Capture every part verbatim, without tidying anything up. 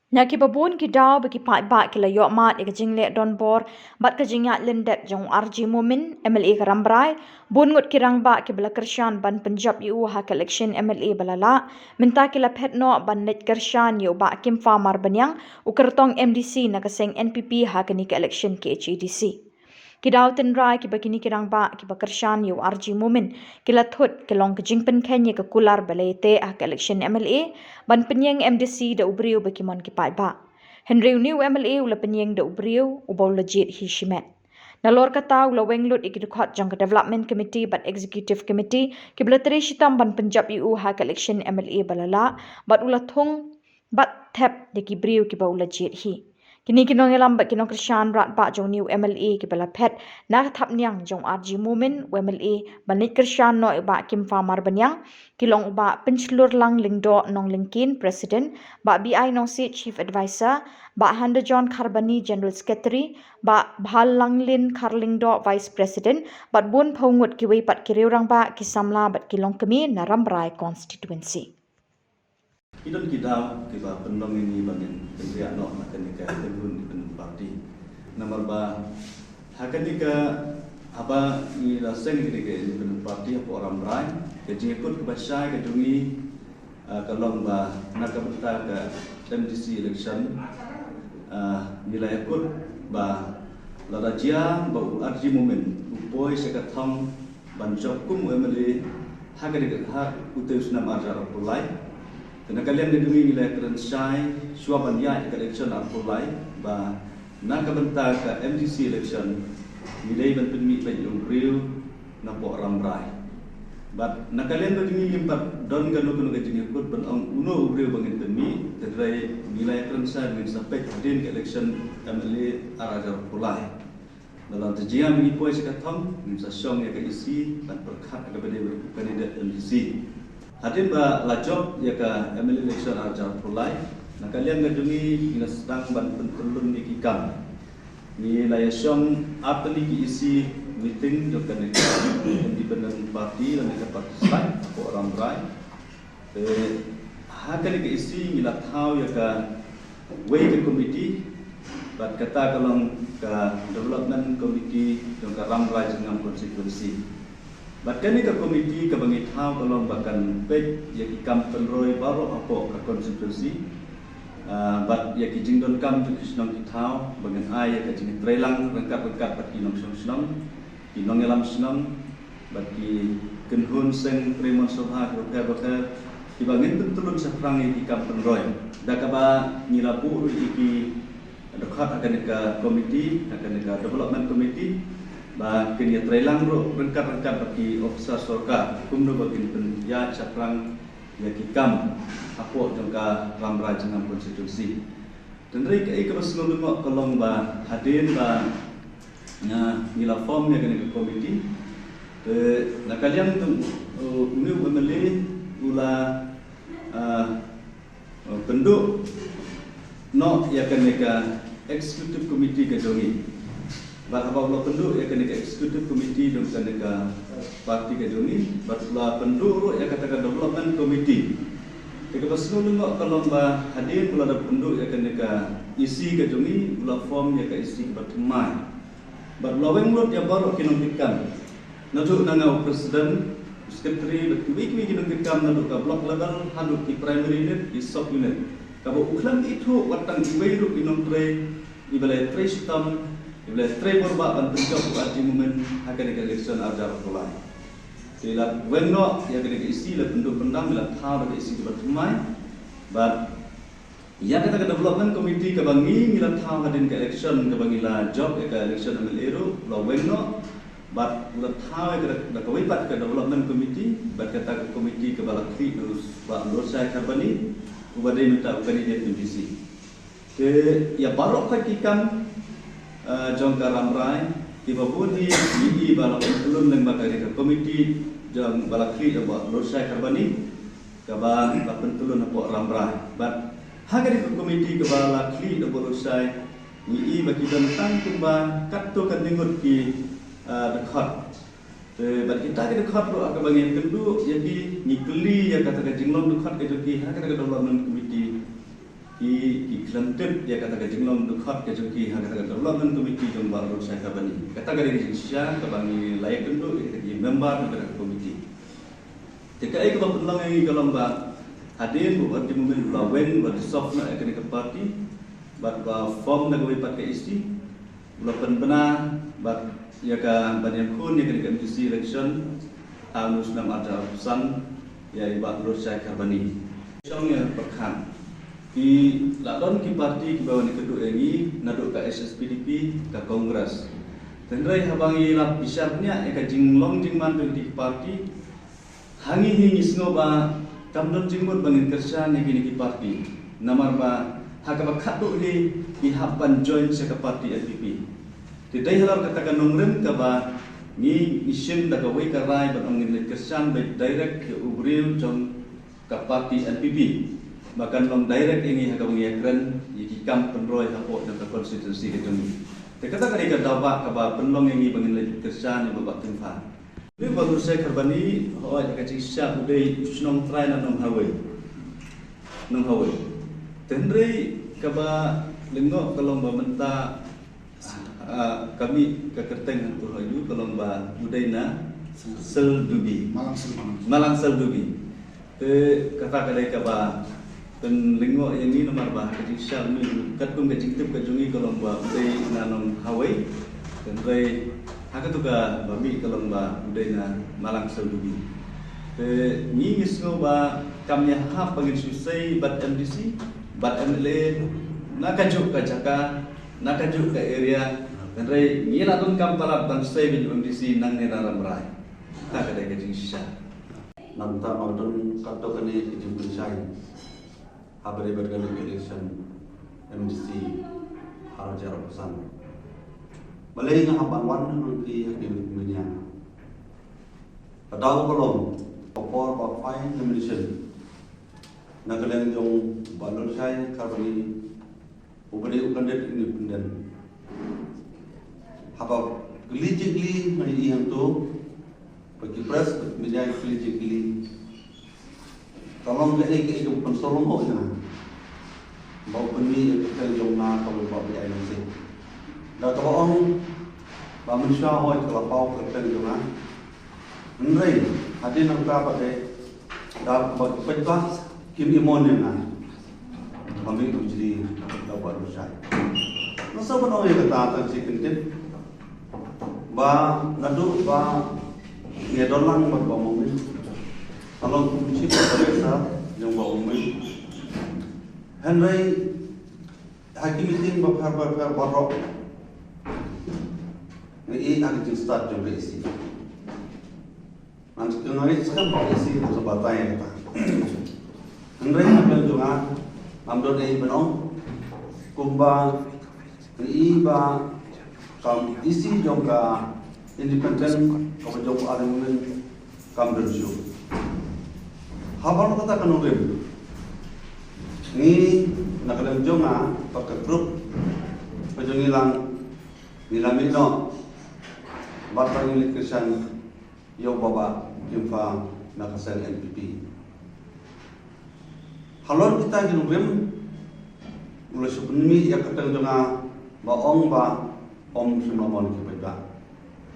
Na kiba bun ki daw ba ki paidbah ki la ïoh mad ïa ka jingleh donbor bad ka jingïaid lyndet jong u R G Momin, M L A ka Rambrai, bun ngut ki rangbah kiba la kyrshan ban pynjop ïa u ha ka election M L A ba la lah, mynta ki la phet noh ban leit kyrshan ïa u Bah Kimfa Marbaniang, u kyrtong M D C na ka seng N P P ha kane ka election K H A D C. Ki daw tynrai kiba kine ki rangbah kiba kyrshan ïa u R G Momin ki la thut ki long ka jingpynkheiñ ïa ka kular ba la ïateh ha ka election M L A ban pynïeng M D C da u briew ba ki mon ki paidbah. Hynrei une u M L A u la pynïeng da u briew uba u la jied hi shimet. Nalor kata u la weng lut ïa ki dkhot jong ka Development Committee bad Executive Committee kiba la trei shitom ban pynjop ïa u ha ka election M L A ba la lah bad u la thung bad thep ïa ki briew kiba u la jied hi. Kine ki nongïalam bad ki nongkyrshan radbah jong une u M L A kiba la phet na ka thapniang jong u R G Momin, u M L A ban leit kyrshan noh ïa u Bah Kimfa Marbaniang, ki long u Bah Pynshlurlang Lyngdoh Nonglyngkien, President, Bah B I Nongsiej, Chief Advisor, Bah Handajon Kharbani, General Secretary, Bah Bhallanglin Kharlyngdoh, Vice President, bad bun phew ngut kiwei pat ki riew rangbah, ki samla bad ki longkmie na Rambrai Constituency. Ki don ki daw kiba pynlong ïa ngi ba ngin pynriah noh na kane ka kynhun independent party. Namar ba ha kane ka, haba ngi la seng kane ka independent party hapoh Rambrai, ka jingïakut kaba shai ka jong ngi, ah, ka long ba na ka bynta ka M D C election, ah, ngi la ïakut ba lada jia ba u R G Momin u poi sha ka thong ban jop kum u M L A ha ka dei ha utei u snem ar hajar arphew lai. Te na ka liang ka jong ngi ngi la kren shai shuwa ban ïaid ka election arphew lai ba na ka bynta ka M D C election ngi dei ban pynmih beit ïa u briew napoh Rambrai. Bad na ka liang ka jong ngi ngim pat don kano kano ka jingïakut ban ong uno u briew ba ngin pynmih, hynrei ngi la kren shai ba ngin sa peit hadien ka election M L A ar hajar arphew lai. Lada jia ba ngi poi sha ka thong, ngin sa shong ïa ka E C ban pyrkhat ïa kaba dei u candidate M D C. Hadien ba la jop ïa ka M L A election ar hajar arphew lai, na ka liang ka jong ngi ngi la sdang ban pyntyllun ïa ki kam. Ngi la ïa shong artylli ki E C meeting jong kane ka independent party lane ka party slide hapoh Rambrai. Te ha kane ka E C ngi la thaw ïa kawei ka committee, bad kata ka long ka development committee jong ka Rambrai Jyrngam constituency. Bad kane ka committee kaba ngi thaw ka long ba kan peit ïa ki kam pynroi baroh hapoh ka constituency. Ah, bad ïa ki jingdonkam jong ki shnong ki thaw ba ngin ai ïa ka jingtreilang ryngkat ryngkat bad ki nongshong shnong, ki nongïalam shnong, bad ki kynhun seng trei mon sngewbha kiba pher bapher, kiba ngin pyntyllun shaphrang ïa ki kam pynroi. Da kaba ngi la buh ruh ïa ki dkhot ha kane ka committee, ha kane ka development committee, ba kin ïatreilang ruh ryngkat ryngkat bad ki officer sorkar kumno ba kin pynïaid shaphrang ïa ki kam hapoh jong ka Rambrai Jyrngam constituency. Hynrei kaei kaba sngewlyngngoh ka long ba hadien ba ngi la form ïa kane ka committee, te na ka liang jong une u M L A u la, ah, pynduh noh ïa kane ka executive committee ka jong ngi. Bad haba u la pynduh ïa kane ka executive committee jong kane ka party ka jong ngi, bad u la pynduh ruh ïa kata ka development committee. Te kaba sngewlyngngoh ka long ba hadien ba u la dep pynduh ïa kane ka E C ka jong ngi, u la form ïa ka E C kaba thymmai. Bad u la weng lut ïa baroh ki nongkitkam. Naduh na nga u president, u secretary, bad kiwei kiwei ki nongkitkam naduh ka block level haduh ki primary unit, ki sub unit. Kaba u khlem ithuh wat tang iwei ruh i nongtrei iba la trei shitom, iba la trei bor bha ban pynjop u R G Momin ha kane ka election ar hajar arphew lai. Te la weng noh ïa kane ka E C, la pynduh pyndam, la thaw da ka E C kaba thymmai. Bad ïa kata ka development committee kaba ngi ngi la thaw hadien ka election, kaba ngi la jop ïa ka election M L A ruh, la weng noh. Bad la thaw ïa kata, da kawei pat ka development committee, bad kata ka committee kaba la khlieh da u Bah Lorshai Kharbani, uba dei mynta u candidate M D C. Te ïa baroh pat ki kam, eh, jong ka Rambrai, kiba bun hi ngi i ba la pyntyllun lyngba kane ka committee jong ba la khlieh da u Bah Lorshai Kharbani, kaba la pyntyllun hapoh Rambrai. Bad ha kane ka committee kaba la khlieh da u Bah Lorshai, ngi i ba ki don tang kumba katto katne ngut ki, ah, dkhot. Te bad kita ki dkhot ruh ha kaba ngi kynduh ïa ki, ngi kylli ïa kata ka jinglong dkhot ka jong ki ha kata ka development committee. Ki, ki khlem tip ïa kata ka jinglong dkhot ka jong ki ha kata ka development committee jong Bah Lorshai Kharbani. Kata ka dei ka jingshisha kaba ngi la ïakynduh ïa kita ki member jong kata ka committee. Te kaei kaba pynlong ïa ngi ka long ba hadien ba u Arjun Momin u la win, u la dissolve noh ïa kane ka party, bad u la form da kawei pat ka E C, u la pynbna bad ïa ka ban ïakhun ïa kane ka M D C election ha une u snem arhajar arphew san ïa i Bah Lorshai Kharbani. Shong ïa pyrkhat. Ki la don ki party kiba wan ïakynduh ïa ngi naduh ka H S P D P, ka Congress. Hynrei haba ngi la bishar bniah ïa ka jinglong jingman jong ki party, ha ngi hi ngi sngew ba kam don jingmut ba ngin kyrshan ïa kine ki party. Namar ba ha kaba khatduh hi ki hap ban join sha ka party N P P. Te dei halor kata ka nongrim kaba ngi, ngi shim da kawei ka rai ban ong ngin leit kyrshan beit direct ïa u briew jong ka party N P P ba kan long direct ïa ngi ha kaba ngi ïakren ïa ki kam pynroi hapoh jong ka constituency ka jong ngi. Te kata ka dei ka daw ba kaba pynlong ïa ngi ba ngin leit kyrshan ïa u Bah Tyngphar. Une u Bah Lorshai Kharbani, hooid, ha ka jingshisha u dei u shnong trai na Nonghawei. Nonghawei. Te hynrei kaba lyngngoh ka long ba mynta, ah, ka mih ka kyrteng hangto ha u ka long ba u dei na Sel Dubi. Malang Sel, Malang. Malang Sel Dubi. Te kata ka dei kaba pynlyngngoh ïa ngi namar ba ha ka jingshisha une, katkum ka jingtip ka jong ngi ka long ba u dei na Nonghawei. Hynrei ha kato kaba mih ka long ba u dei na Malang Sel Dubi. Te ngi, ngi sngew ba kam ïahap ba ngin shu sei bad M D C bad M L A na kajuh ka jaka, na kajuh ka area. Hynrei ngi la donkam palat ban sei bad M D C nangne na Rambrai. Kata ka dei ka jingshisha. Nangta ma don katto katne ki jingpynshai ha ba dei bad kane ka election M D C arhajar arphew san. Balei nga hap ban wan ha ki, ha ki mynmiat? Ka daw ka long ka por ba pynshai nomination na ka liang jong Bah Lorshai Kharbani, uba dei u candidate independent. Haba kylli jingkylli nga ïohi hangto, ba ki press, ba ki media ki kylli jingkylli, ka long kaei kaei kaba pynshlur ïa nga ba u pynmih ïa ka kyrteng jong nga kaba u Bah B I Nongsiej. Da kaba ong ba mynshuwa hooid ka la paw ka kyrteng jong nga. Hynrei hadien nangta pat de, da kaba ki paidbah kim ïa mon ïa nga, ba mih u jri da u Bah Lorshai. Nga sngewbha ban ong ïa kata tang shi kyntien ba naduh ba ngi ïa don lang bad u Bah Momin, nga long kum u chief advisor jong u Bah Momin. Hynrei ha ki meeting bapher bapher baroh, nga ïohi ha ka jingstad jong ka E C. Ngan, nga ngeit skhem ba ka E C ka sa batai ïa kata. Hynrei na ka liang jong nga, ngam don ei ban ong, kumba nga ïohi ba ka E C jong ka independent kaba jong u Arjun Momin kam don shuh. Haba long kata ka nongrim, ngi na ka liang jong nga bad ka group ka jong ngi lang, ngi la mih noh bad ba ngi leit kyrshan ïa u Bah Bah Tyngphar na ka seng N P P. Halor kita ki nongrim, u la shu pynmih ïa ka kyrteng jong nga, ba ong ba ym shym la mon ki paidbah.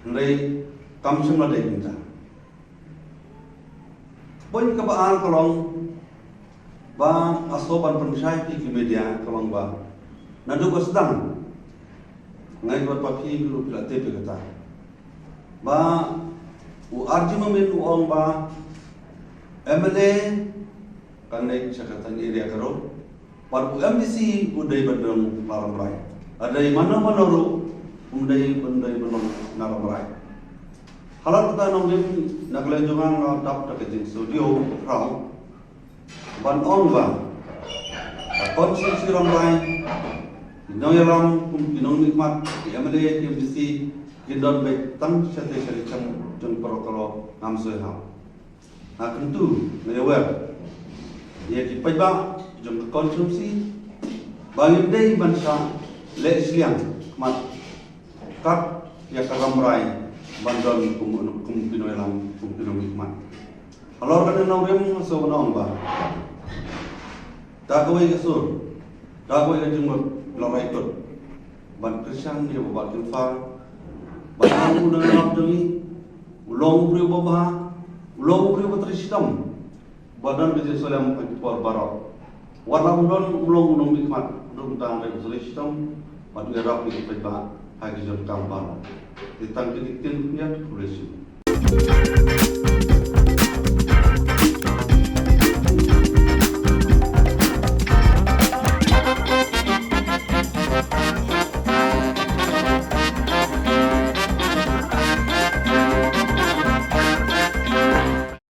Hynrei kam shym la dei kumta. Point kaba ar ka long ba nga sngewbha ban pynshai ïa ki media ka long ba naduh ba sdang, nga ngeit ba phi ruh phi la tip ïa kata, ba u Arjun Momin u ong ba M L A kan leit sha kata ka area ka ruh, bad u M D C u dei ban don na Rambrai. Lada dei mano mano ruh um dei ban, dei ban don na Rambrai. Halor kata nongrim, na ka liang jong nga nga dap da ka jingsngewdiaw khraw ban ong ba ka constituency Rambrai, ki nongïalam kum ki nongmihkhmat, ki M L A, ki M D C, kin don beit tang shatei shatei jong, jong ka ro ka ro, ngam sngewhap. Nga kyntu, nga ïawer ïa ki paidbah jong ka constituency ba ngim dei ban sa leh shiliang khmat kat ïa ka Rambrai ban don kum, kum ki nongïalam, kum ki nongmihkhmat. Halor kane nongrim nga sngewbha ban ong ba da kawei ka sur, Da kawei ka jingmut, long ai tut ban kyrshan ïa u Bah Kynfa ban long u nongïarap jong ngi, u long u briew ba bha, u long u briew ba trei shitom, ba don ka jingsulem ha ki por baroh. Wat la u don u long u nongmihkhmat, u don tang da ka jingtrei shitom bad u ïarap ïa ki paidbah ha ki jingkam baroh. Te tang kine ki ktien, khublei shibun.